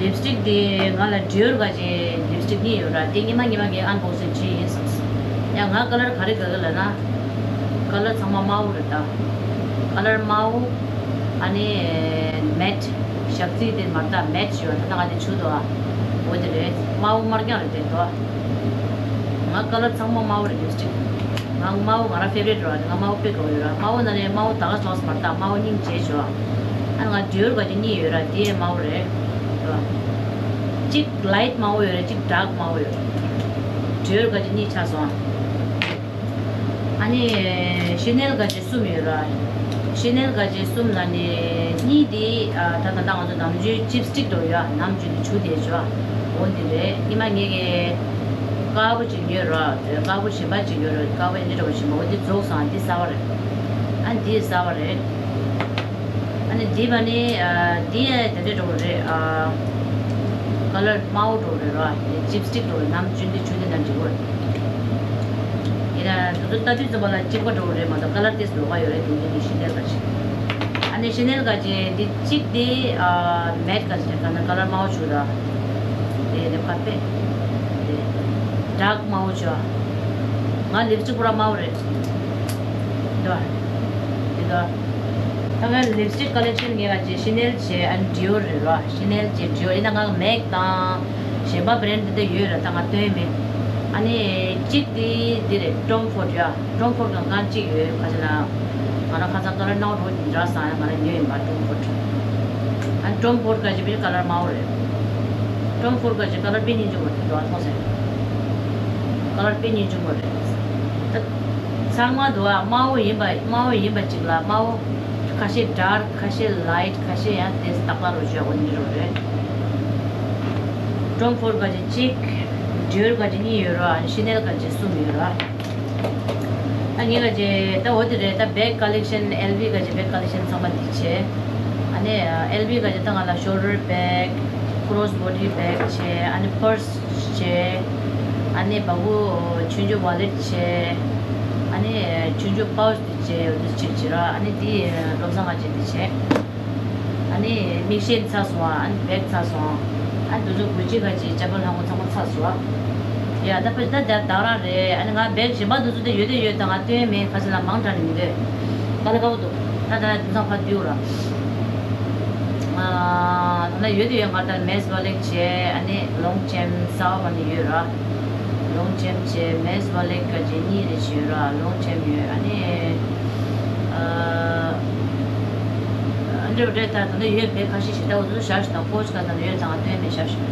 ལིབ་སི་ཊིག་དེ་ང་ལ་ཌི་ཡོར་ག་ཅིག་ལིབ་སི་ཊིག་གཉིས་ཡོད་ར། དེ་ཉི་མ་ཉི་མ་ངས་ཨན་བོག་སིང་བྱེད་ཡིན་བསམ་སོང་། ཡང་ང་ཀ་ལར་ག་རེ་དགའ་གི་ལབ་ན། ཀ་ལར་ཚང་མ་དམར་པོ་རེད་ད། ཀ་ལར་དམར་པོ། ཨ་ནི་མེཊ། ཞག་རྩི་དེ་མར་ད་མེཊ་ཞུ་བ་ད་ད་ག་དེ་ཆུ་དོ། འོ་དེ་རེད། དམར་པོ་དམར་རྐྱང་རེད་དེ་དོ། ང་ཀ་ལར་ཚང་མ་དམར་པོ་རེད། ལིབ་སི་ཊིག་ང་དམར་པོ་ང་རང་ཕེ་ཝ་རི་ཊི་རེད་བ། ང་དམར་པོ་དཔེ་དགའ་པོ་ཡོད་ར། དམར་པོ་ན་ནས་དམར་པོ་ད་ག་ཅོས་མར་ད་དམར་པོ་སྙིང་རྗེ་ཞུ་བ། ཨ་ང་ཌི་ཡོར་ག་ཅིག་གཉིས་ཡོད་ར། དེ་དམར་པོ་རེད་དོ། གཅིག་ལའིཊ་དམར་པོ་ཡོད་ར། གཅིག་ཌརྐ་དམར་པོ་ཡོད་ར། ཌི་ཡོར་ག་ཅིག་གཉིས་ཆགས་སོང་། ཨ་ནི་ཤེ་ནེལ་ག་ཅིག་གསུམ་ཡོད་ར། ཤེ་ནེལ་ག་ཅིག་གསུམ་ལ་ནི་གཉིས་དེ་ཨ་ད་ད་ད་ང་ཚོ་ནམ་རྒྱུན་ཅིབ་སི་ཊིག་འགྲོ་ཡ། ནམ་རྒྱུན་དེ་ཆུ་དེ་ཆུ་ཨ། འོ་འདི་རེད། ཉི་མ་ངས་གི་དཀར་པོ་ཅིག་ཉོས་ར། དཀར་པོ་གཞན་པ་ཅིག་ཡོད་ར། དཀར་པོ་ཨེ་འདྲ་འདྲ་པོ་གཞན་པ། འོ་འདི་རྫོགས་སོང་། འདི་གསར་པ་རེད། ཨ་འདི་གསར་པ་རེད། ཨ་ནི་འདི་བ་ནི་ཨ་འདི་ཨ་དེ་འདྲ་འདྲ་པོ་རེད། ཨ་ཀ་ལར་དམར་པོ་འདྲ་པོ་རེད་ར། ཅིབ་སི་ཊིག་འདྲ་པོ་རེད། ནམ་རྒྱུན་དེ་ཆུ་དེ་ན་འགྲིག་གི་རེད། ཡིན་ན་དེ་ཚོ་ལྟ་དུས་ཙམ་པ་ལ་གཅིག་པ་འདྲ་པོ་རེད་མ་གཏོགས་ཀ་ལར་ཏོག་ཙམ་ལོགས་ཀ་ཡོད་རེད། དེ་འདི་ནི་ཤེ་ནེལ་ག་ཅིག་ཨ་ནི་ཤེ་ནེལ་ག་ཅིག་འདི་གཅིག་དེ་ཨ་མེཊ་ག་ཅིག་རེད། ག་ན་ཀ་ལར་དམར་པོ་བྱུག་ར། དེ་ནི་ཕ་པེ་དེ་ཌརྐ་དམར་པོ་བྱུག་ང་ལིབ་སི་ཊིག་པུ་ར་དམར་པོ་རེད། འདུག་ག་འདི་འདུག་ག་ད་ང་ལིབ་སི་ཊིག་ཀོ་ལེག་ཤན་ངས་ག་ཅིག་ཤེ་ནེལ་བྱས། ཨ་ནི་ཌི་ཡོར་རེད་ར། ཤེ་ནེལ་བྱས་ཌི་ཡོར། ཡིན་ན་ང་མེཀ་དང་གཞན་པ་བྷི་རེན་ཌི་འདི་འདྲ་ཡོད་ར། ད་ང་སྟོན་མེད། ཨ་ནི་གཅིག་དེ་འདི་རེད། ཊོམ་ཕོརཌ་ཡ། ཊོམ་ཕོརཌ་གང་གང་གཅིག་ཡོད། ག་ཅི་ན་ང་རང་ཁ་སང་ཀ་ལར་ནག་པོ་འདྲ་སོང་ཡ། ང་རང་ཉོས་ཡིན་པ་ཊོམ་ཕོརཌ། ཨ་ནི་ཊོམ་ཕོརཌ་ག་ཅིག་དཔེ་ཀ་ལར་དམར་པོ་རེད། ཊོམ་ཕོརཌ་ག་ཅིག་ཀ་ལར་དཔེ་སྙིང་རྗེ་པོ་རེད། འདུག་ག་མཐོང་སོང་། ཀ་ལར་དཔེ་སྙིང་རྗེ་པོ་རེད། ད་ཚང་མ་འདུག་ག་དམར་པོ་ཡིན་པ་དམར་པོ་ཡིན་པ་ཅིག་ལ་དམར་པོ་ཁ་ཤས་ཌརྐ་ཁ་ཤས་ལའིཊ་ཁ་ཤས་ཡང་དེ་ཏག་ཏག་རོ་བྱས་འོ་འདི་རོ་རེད། ཊོམ་ཕོརཌ་ག་ཅིག་གཅིག་ཌི་ཡོར་ག་ཅིག་གཉིས་ཡོད་ར། ཨ་ནི་ཤེ་ནེལ་ག་ཅིག་གསུམ་ཡོད་ར། ད་ངས་ག་ཅིག་ད་འོ་དེ་རེད། ད་བེག་ཀོ་ལེག་ཤན། ཨེལ་བི་ག་ཅིག་བེག་ཀོ་ལེག་ཤན་ཚང་མ་འདི་བྱས། ཨ་ནི་ཨེལ་བི་ག་ཅིག་ད་ང་ལ་ཤོལ་ཌར་བེག་ཀོ་རོ་སི་བོ་ཌི་བེག་བྱས། ཨ་ནི་པར་སི་བྱས། ཨ་ནི་བ་གུ་ཆུང་ཆུང་ཝ་ལེཊ་བྱས། ཨ་ནི་ཆུང་ཆུང་པའུ་ཆི་འདི་བྱས། འོ་འདི་གཅིག་བྱས་ར། ཨ་ནི་འདི་བློ་བཟང་ང་ཅིག་འདི་བྱས། ཨ་ནི་མིག་ཤེལ་ཚར་སོང་བ། ཨ་ནི་བེག་ཚར་སོང་། ཨ་ནི་འདི་ཚོ་གུ་ཅི་ག་ཅིག་ཅ་པལ་ལྷམ་གོག་ཚང་མ་ཚར་སོང་བ། ཡ་ད་ཕ་ད་ད་དག་རང་རེད། ཨ་ནི་ང་བེག་གཞན་པ་འདི་ཚོ་ད་ཡོད་དེ་ཡོད། ད་ང་སྟོན་མེད། ཁ་ཤས་ལ་མང་དྲགས་ནས་མི་འདོད། ད་ལ་དགའ་པོ་འདུག་ད་ད་དེང་སང་ཕར་བསྡུས་ར། ཨ་ད་ལ་ཡོད་དེ་ཡོད། ང་ད་མེས་བ་ལེག་བྱས། ཨ་ནི་ལོང་ཅེམ་གསར་པ་ནི་ཡོད་ར། ལོང་ཅེམ་བྱས། མེས་བ་ལེག་ག་ཅིག་གཉིས་རེ་བྱས་ར། ལོང་ཅེམ་ཡོད། ཨ་ནི་ཨ། རེད། ད་ད་ལྟ་ཡོད་པའི་ཁ་ཤས་ཤིག་ད་འུ་ཚོ་བཞག་ཞིག་དང་ཀོ་ཆ་ག་ད་ལྟ་ཡོད་ད་ང་སྟོན་མེད་བཞག་ཞིག་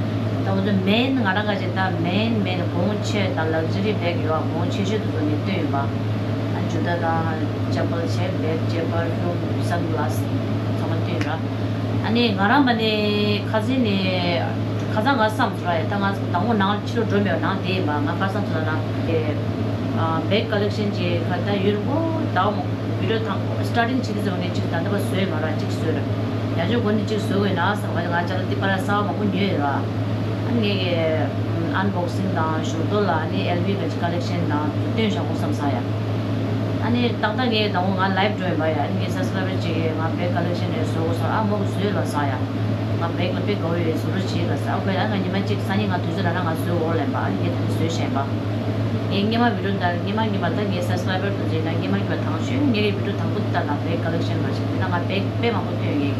ད་འུ་ཚོ་མེན་ང་རང་ག་ཅིག་ད་མེན་མེན་གོང་ཆེ་ད་ལག་ཇི་རི་བེག་ཡོད་གོང་ཆེ་ཤོས་དུ་ཚོ་ངས་སྟོན་ཡོད་པ། ཨ་ཇུ་ད་དང་ཅམ་པལ་བྱས་བེག་བྱས་པར་ཕིའུམ་སན་གི་ལ་སི་ཚང་མ་སྟོན་ཡོད་ར། ཨ་ནི་ང་རང་པ་ནི་ཁ་སང་ནི་ཁ་སང་ང་བསམ་ཚུལ་ར་ཡ་ད་ང་དང་པོ་ནང་ཕྱི་ལོགས་འགྲོ་མེད་པ་ནང་བསྡད་ཡིན་པ་ང་ཁ་སང་ཚུལ་ལ་ནང་བསྡད། ཨ་བེག་ཀ་ལེག་ཤན་ཅིག་ཁ་ད་ཡོད་རིང་པོ་ཟླ་བ་མང་བི་ཌིའོ་དང་སི་ཊར་ཊིང་བྱེད་དུས་ཙམ་ནས་ཅིག་ད་ལྟ་བ་བཟོས་མ་ར་ཅིག་བཟོས་ར། ཡང་ཅིག་འགོ་ནས་ཅིག་བཟོས་དགོས་ན་བསམ་པ་ང་ཅག་ལ་ཏི་པ་ར་གསར་པ་མང་པོ་ཉོས་ཡོད་ར། ཨ་ནི་ངས་ཀྱི་ཨན་བོག་སིང་དང་ཞོར་དུ་ལ་ཨ་ནི་ཨེལ་ཝི་གི་ཀ་ལེག་ཤན་དང་སྟོན་བཞག་འོང་བསམ་ས་ཡ། ཨ་ནི་ཏག་ཏག་ངས་དང་པོ་ང་ལའེབ་འགྲོ་ཡིན་པ་ཡ། ཨ་ནི་ངའི་སབ་སི་ཀ་རའི་བར་ཅིག་གིས་ང་བེག་ཀ་ལེག་ཤན་རེ་བཟོ་དགོས་ཟེར། ཨ་མོ་གིས་བཟོས་ལ་ཟེར་ཡ། ང་བེག་ལ་དཔེ་དགའ་བོ་ཡོད་བཟོ་རོགས་བྱེད་ལ་ཟེར། ཨ་ཁོས་ཡ་ང་ཉི་མ་གཅིག་སང་ཉིན་ང་དུས་ཚོད་རག་ན་ང་བཟོས་འོང་ལབ་པ། ཨ་ནི་ངས་ད་ནི་བཟོས་བཞག་པ། ངས་སྔོན་མ་བི་ཌིའོ་འདི་སྔོན་མ་སྔོན་མ་ད་ངའི་སབ་སི་ཀ་རའི་བར་དུ་བྱས་ན་སྔོན་མ་སྔོན་མ་དང་ཤོས་ངས་ཀྱི་བི་ཌིའོ་དང་པོ་ད་ད་བེག་ཀ་ལེག་ཤན་མ་བྱེད་ད་ང་བེག་དཔེ་མང་པོ་ཐོན་ཡོད།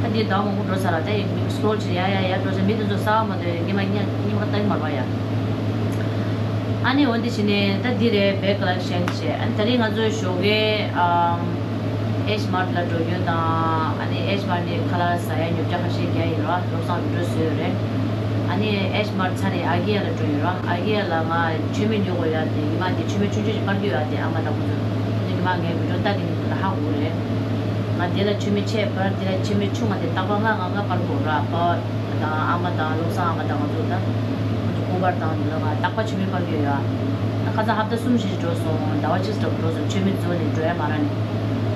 ད་འདི་ཟླ་བ་མང་པོ་འགྲོ་ཚར་ལ་ད་ཡིན་སི་ཀྲོལ་བྱེད་ཡ་ཡ་ཡ་འགྲོ་ཚར། མི་དེ་ཚོ་གསར་པ་མ་གཏོགས་སྔོན་མ་སྔོན་མ་ལྟ་གི་མ་རེད་པ་ཡ། ཨ་ནི་འོ་འདི་བྱས་ནས་ད་འདི་རེད་བེག་ཀ་ལེག་ཤན་བྱས། ཨ་ནི་དེ་རིང་ང་ཚོའི་ཞོགས་ཀའི་ཨམ་ཨེཆ་མཱར་ཊི་ལ་འགྲོ་རྒྱུ་དང་ཨ་ནི་ཨེཆ་མཱར་ཊི་ནས་ཁ་ལག་ཟ་ཡ་ཉོ་རྒྱུ་ཁ་ཤས་རྒྱག་ཡིན་ར། བློ་བཟང་བི་ཌིའོ་བཟོས་ཡོད་རེད། ཨ་ནི་ཨེཆ་མཱར་ཊི་ཚར་ནས་ཨ་ཀི་ཡ་ལ་འགྲོ་ཡིན་ར། ཨ་ཀི་ཡ་ལ་ང་མཆོད་མེ་ཉོ་དགོས་ཡ་དེ་ཉི་མ་དེ་མཆོད་མེ་ཆུང་ཆུང་ཞིག་སྤར་གྱི་ཡོད་དེ་ཨ་མ་དང་ཁོ་ཚོ་ཉི་མ་ངའི་བི་ཌིའོ་ལྟ་གི་ནི་ཁོ་ལ་ཧ་གོ་རེད། ང་དེ་ལ་མཆོད་མེ་ཆེ་སྤར་དེ་ལ་མཆོད་མེ་ཆུང་བ་དེ་རྟག་པར་ལྔ་ང་ལྔ་སྤར་དགོས་ར། པ་དང་ཨ་མ་དང་བློ་བཟང་ཨ་མ་དང་ང་ཚོ་དང་ཁོ་ཚོ་སྐུ་པར་དང་ལ་ང་རྟག་པར་མཆོད་མེ་སྤར་གྱི་ཡོད་ཡ། ད་ཁ་སང་ཧབ་ཏ་གསུམ་ཞིག་འགྲོ་སོང་། ཟླ་བ་གཅིག་འགྲོ་འགྲོ་སོང་མཆོད་མེ་རྫོགས་ནས་འགྲོ་ཡ་མ་རག་ནས།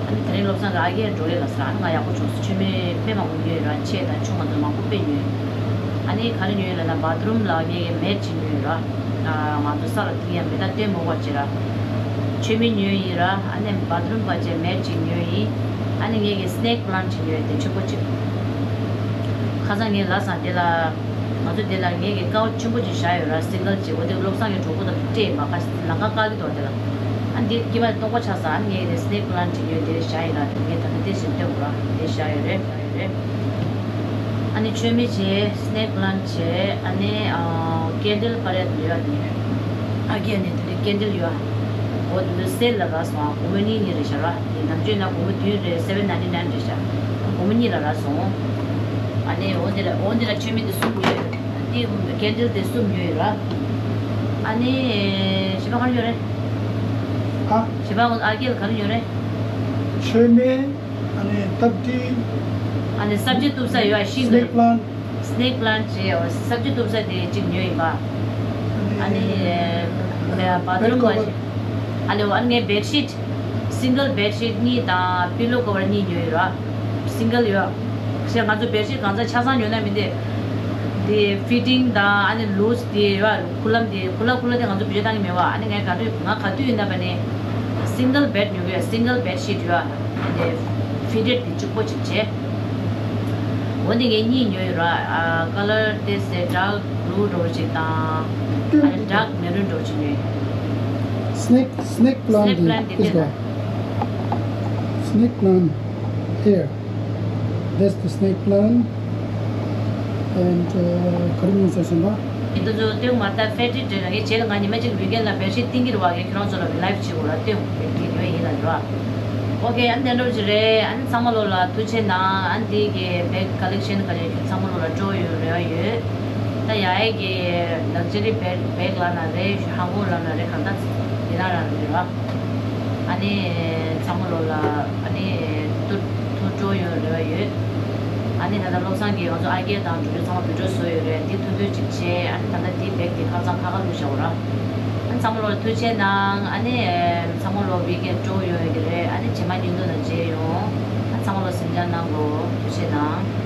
ཨ་ནི་དེ་རིང་བློ་བཟང་གི་ཨ་ཀི་ཡ་འགྲོ་ལེ་ལ་ཟེར། ཨ་ནི་ང་ཡག་པོ་བྱུང་སོང་། མཆོད་མེ་དཔེ་མང་པོ་ཉོས་ཡོད་ར། ཆེ་དང་ཆུང་ང་ཚོ་མང་པོ་དཔེ་ཉོས་ཡོད། ཨ་ནི་ག་རེ་ཉོས་ཡོད་ལབ་ན་བཱ་ཐི་རུམ་ལ་ངས་ཀྱི་མེཊ་ཅིག་ཉོས་ཡོད་ར། ང་ཚོ་ས་ལ་ཐིག་ཡ་མེ་ཏ་སྟོན་མོ་བ་ཅི་ར། མཆོད་མེ་ཉོས་ཡིན་ར། ཨ་ནི་བཱ་ཐི་རུམ་ག་ཅེ་མེཊ་ཅིག་ཉོས་ཡིན། ཨ་ནི་ངས་ཀྱི་སི་ནེག་པི་ལན་ཅིག་ཉོས་ཡིན་དེ་ཆེན་པོ་ཅིག་ཁ་སང་ངས་ལ་སང་དེ་ལ། ང་ཚོ་དེ་ལ་ངས་ཀྱི་ཀའོ་ཆེན་པོ་ཅིག་བཞག་ཡོད་ར་སིང་གལ་ཅིག་འོ་དེ་བློ་བཟང་གི་གྲོགས་པོ་དང་སྤྲད་ཡིན་པ་ཁ་ལང་ཀ་བཀག་གི་འདུག་དེ་ལ། ཨ་ནི་དེ་སྐྱེས་པ་སྟོང་པ་ཆགས་ས་ཨ་ནི་ངས་དེ་སི་ནེག་པི་ལན་ཅིག་ཉོས་དེ་བཞག་ཡིན་ར་དེ་ངས་ད་ལྟ་དེ་བཞིན་སྟོན་དགོས་ར་དེ་བཞག་ཡོད་རེད། རེད། ཨ་ནི་མཆོད་མེ་བྱས། སི་ནེག་པི་ལན་བྱས། ཨ་ནི་ཨ་ཀེན་ཌལ་པར་ཡ་དེ་ཡོད་ཨ་དེ། ཨ་ཀི་ཨ་ནི་དེ་ནི་ཀེན་ཌལ་ཡོད་ཨ། འོ་དེ་ཚོ་སེལ་ལ་རག་སོང་ཨ། སྒོར་མོ་གཉིས་གཉིས་རེད་ཤག་ར། དེ་ནམ་རྒྱུན་ན་སྒོར་མོ་བདུན་རེད། སེ་ཝེན་ནའིན་ཊི་ནའིན་རེད་ཤག་སྒོར་མོ་གཉིས་ལ་རག་སོང་། ཨ་ནི་འོ་འདི་ལ་འོ་འདི་ལ་མཆོད་མེ་དེ་གསུམ་ཡོད། དེ་ཀེན་ཌལ་དེ་གསུམ་ཡོད་ར། ཨ་ནི་བཞི་པ་ག་རེ་ཡོད་རེད། ཨ། བཞི་པ་ཨ་ཀི་ལ་ག་རེ་ཡོད་རེད། མཆོད་མེ། ཨ་ནི་སྟབས་བདེ། ཨ་ནི་སབ་ཇི་གཏུབ་ས་ཡོད་ཨ་ཤིང་སི་ནེག་པི་ལན། སི་ནེག་པི་ལན་བྱས་ཨོ་སབ་ཇི་གཏུབ་ས་དེ་གཅིག་ཉོས་ཡིན་པ། ཨ་ནི་བཱ་ཐི་རུམ་ག་ཨ་ནི་ཨ་ནི་ངས་བེད་ཤིད་སིང་གལ་བེད་ཤིད་གཉིས་དང་པི་ལོ་ཀོ་བར་གཉིས་ཉོས་ཡོད་ར། སིང་གལ་ཡོད། ཞེས་ང་ཚོ་བེད་ཤིད་གང་ཚ་ཆ་ཚང་ཉོས་ན་མི་འདི། དེ་ཕི་ཊིང་དང་ཨ་ནི་ལུས་དེ་ཡོད་ཁུ་ལམ་དེ་ཁུ་ལ་ཁུ་ལ་དེ་ང་ཚོ་བེད་སྤྱོད་བཏང་གི་མེད་པ། ཨ་ནི་ངས་ག་དུས་ང་ག་དུས་ཡིན་ན་པ་ནི་སིང་གལ་བེད་ཉོ་གི་ཡོད། སིང་གལ་བེད་ཤིད་ཡོད། དེ་ཕི་ཊེཌ་དེ་གཅིག་པོ་གཅིག་བྱས། འོ་དེ་ངས་གཉིས་ཉོས་ཡོད་ར། ཨ་ཀ་ལར་དེ་སེ་ཌར་ཀི་བྷུ་ལུ་འདྲ་བོ་གཅིག་དང་། ཨ་ནི་ཌར་ཀི་མེ་རུན་འདྲ་བོ་གཅིག་ཉོས། Snake, snake plant, snake plant དེ་དེ་དེ་དང་། Snake plant here. That's the snake plant. And uh, ག་རེ་ཉོས་ཟེར་ཟིན་པ། འདི་ཚོ་སྟོན་མ་ལྟ་ཕེ་ཊི་ཊི་ཌེ་ལ་ངས་བྱས་ལ་ང་ཉི་མ་གཅིག་ཝིག་ཨེན་ལ་བེད་ཤེད་གཏིང་གིར་བ་ངས་ཁྱེད་རང་ཚོ་ལ་ལའེབ་བྱེད་དགོས་ལ་སྟོན་དགོས་ཀྱི་ཡོད་ཡིན་ལ་འགྲོ། ཨོ་ཁེ། ཨ་ནི་དེ་འདྲ་ཅིག་རེད། ཨ་ནི་ཚང་མ་ལོ་ལ་ཐུགས་རྗེ་གནང་། ཨ་ནི་དེ་གི་བེག་ཀ་ལེག་ཤན་ག་ནས་ཚང་མ་ལོ་ལ་སྤྲོ་ཡོད་རེ་བ་ཡོད། ད་ཡ་ཡ་གི་ལག་ཇི་རི་བེག་བེག་ལ་ན་རེད། ཧང་གོང་ལ་ན་རེད། གང་ལྟར་ཡིན་ན་རང་རེད་ར། ཨ་ནི་ཚང་མ་ལོ་ལ་ཨ་ནི་ཐུགས་ཐུགས་སྤྲོ་ཡོད་རེ་བ་ཡོད། ཨ་ནི་ད་ལྟ་བློ་བཟང་གིས་ང་ཚོ་ཨ་རྒྱས་དང་འགྲོ་རྒྱུ་ཚང་མ་བི་ཌིའོ་བཟོ་ཡོད་རེད། འདི་ཐུང་ཐུང་ཅིག་བྱས། ཨ་ནི་ད་ལྟ་འདི་བེག་འདི་ཁ་སང་ཁ་ཁ་བླུགས་བཞག་ར། ཨ་ནི་ཚང་མ་ལོ་ལ་ཐུགས་རྗེ་གནང་། ཨ་ནི་ཚང་མ་ལོ་ཝིག་ཨེན་སྤྲོ་ཡོང་ཡོད་ཀྱི་རེད། ཨ་ནི་རྗེས་མ་ཉིན་ཐོ་ནང་མཇལ་ཡོང་། ཨ་ཚང་མ་ལོ་གཟིམ་འཇག་གནང་གོ། ཐུགས་རྗེ་གནང་།